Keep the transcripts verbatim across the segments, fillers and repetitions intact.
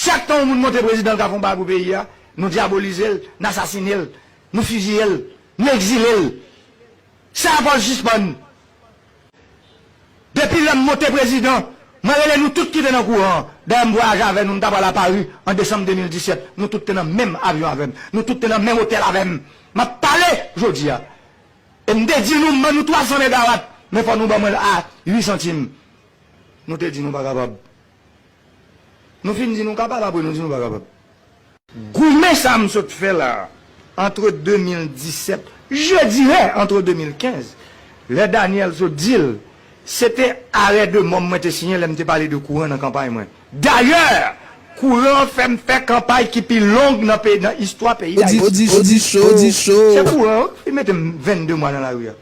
Chak tan yon moun montre prezidan l ka fè yon bagay pou peyi a, nou dyabolize l, n asasine l, nou fiziye l, nou egzile l. Sa fò l sispann. Depi lè m monte prezidan, mwen rele nou tout ki te nan kouran an. Dayè m vwayaje avè nou, nou ta pral a Pari an desanm de mil disèt. Nou tout te nan menm avyon avè m. Nou tout te nan menm otèl avè m. M ap pale jodi a. E m te di nou, m ban nou twa san megawat, men fò nou ban mwen l a uit santim. Nou te di nou pa kapab. Nou fin di nou kapab, apre nou di nou pa kapab. Goumen sa m sot fè la, entre de mil disèt, je dirais entre de mil kenz, lè Daniel sot di l, se te arè de mò m mwen te siyen lè m te pale de kouran nan kanpay mwen. Dayè, kouran an fè m fè kanpay ki pi long nan peyi, nan istwa peyi Dayiti. Odi, odi, odi cho, odi cho. Se kouran an ki mete m vennde mwa nan lari a.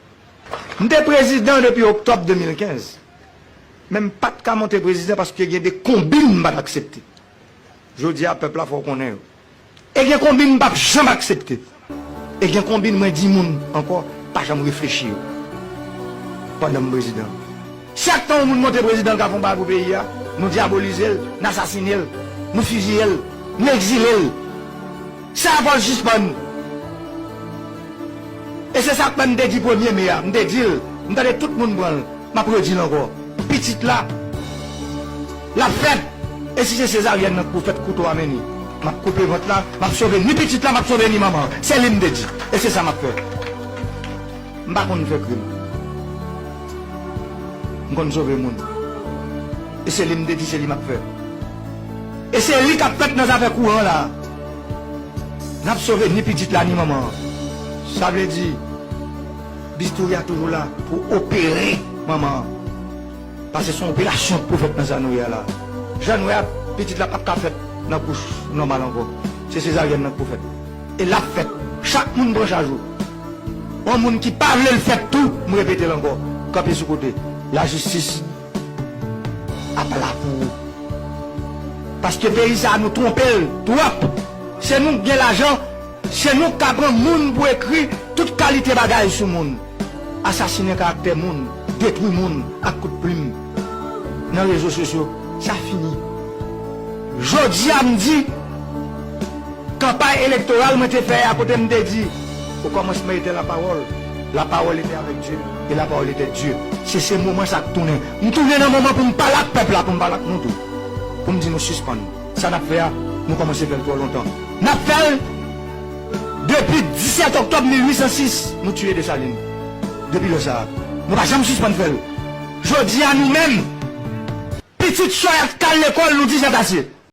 M te prezidan depi oktòb de mil kenz. Men m pa t ka monte prezidan paske gen de konbin m pa t aksepte. Jodi a, pèp la fò w konnen yo. E gen konbin m p ap janm aksepte. E gen konbin mwen di moun ankò, pa janm reflechi yo. Pandan m prezidan. Chak tan yon moun montre prezidan l ka fè yon bagay pou peyi a, nou dyabolize l, n asasine l, nou fiziye l, nou egzile l. Sa fò l sispann. E se sa k fè m te di premye me a, m te di l, m tande tout moun pran l, m ap redi l ankò. Pitit la, l ap fèt. E si se sezaryèn nan k pou fèt, kouto a men li. M ap koupe vant la, m ap sove ni pitit la, m ap sove ni manman an. Se li m te di. E se sa m ap fè. M pa konn fè krim. M konn sove moun. E se li m te di, se li m ap fè. E se li k ap fèt nan zafè kouran la. N ap sove ni pitit la, ni manman an. Sa vle di, bistouri a toujou la pou opere manman an. Paske se yon operasyon k pou fèt nan sa nou ye a la. Jan nou ye a, pitit la p ap ka fèt nan kouch nòmal ankò. Se sezaryèn nan k pou fèt. E l ap fèt. Chak moun pran chaj ou. Yon moun ki pa vle l fèt tou, m repete l ankò, kanpe sou kote. Lajistis ap la pou ou. Paske peyi sa a, nou twonpe l twòp. Se nou k gen lajan, se nou k ka pran moun pou ekri tout kalite bagay sou moun. Asasinen karaktè moun, detwi moun ak kout plim nan rezo sosyo, sa fini. Jodi a m di, kanpay elektoral mwen te fè a kote m te di, au commencement était la parole, la parole était avec Dieu, et la parole était Dieu. Se, se moman sa k tounen. M tounen nan moman pou m pale ak pèp la, pou m pale ak nou tou. Pou m di nou sispann. Sa n ap fè a, nou kòmanse fè l twò lontan. N ap fè l depi disèt oktòb mil uit san sis, nou tiye Desalin. Depi lè sa a, nou pa janm sispann fè l. Jodi a, nou menm, pitit Choyat k al lekòl, nou di jan t ase.